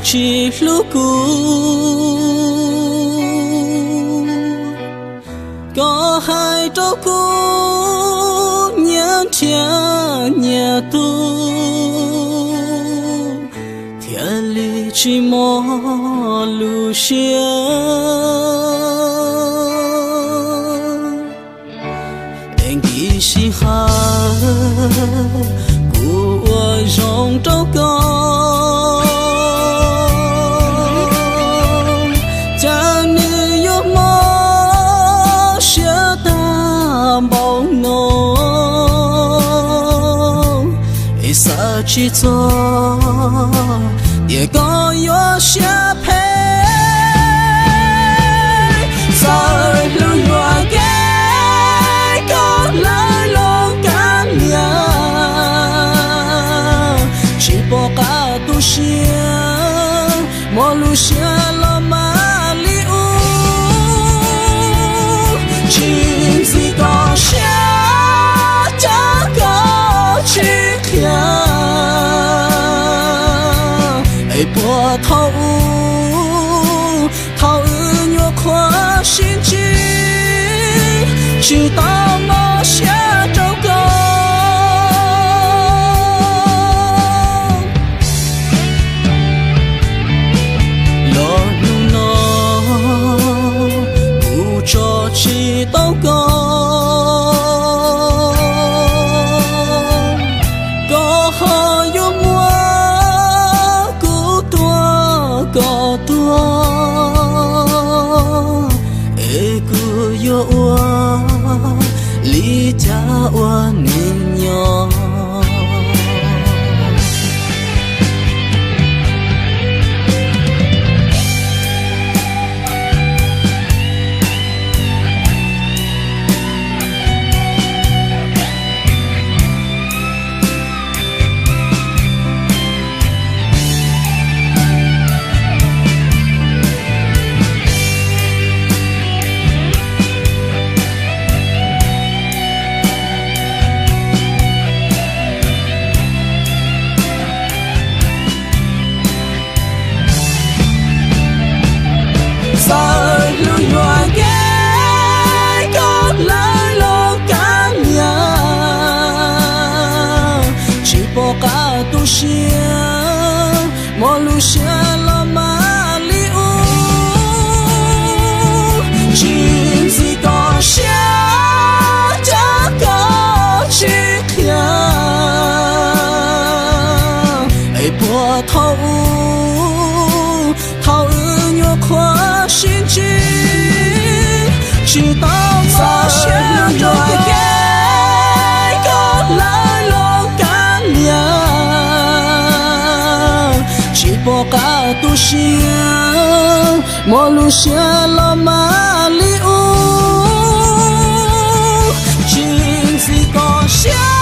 tsis hlub kuv. Koj hais rau kuv nyias nrhiav nyias tug, thiaj li tsis mob lub siab. Es nkim sij hawm kuv ua zoo rau koj, cas nws yuav mob siab tag npaum no. Es xav tsis txog tias koj yuav siab phem, txawm hlub yuam kev koj hlawv los kab nias, tsis pom qab tu siab, mob lub siab los mas li ub. Tsis ntxim koj siab, cas koj tsis qhia, es puas thaum ub, thaum wb nyuam qhuav sib ntsib, tsis tau mob siab rau koj. Los hnub no kuv tso tsis tau koj, koj ho yuav muab kuv tua kom tuag, es kuv yuav ua li cas ua neej nyob. Txawm hlub yuam kev koj hlawv los kab nias, tsis pom qab tu siab, mob lub siab los mas li ub. Tsis ntxim koj siab, cas koj tsis qhia, es puas thaum ub, thaum wb nyuam qhuav sib ntsib, tsis tau mob siab rau kev koj hlawv los kab nias, tsis pom qab tu siab, mob lub siab los mas li ub. Tsis ntxim koj siab,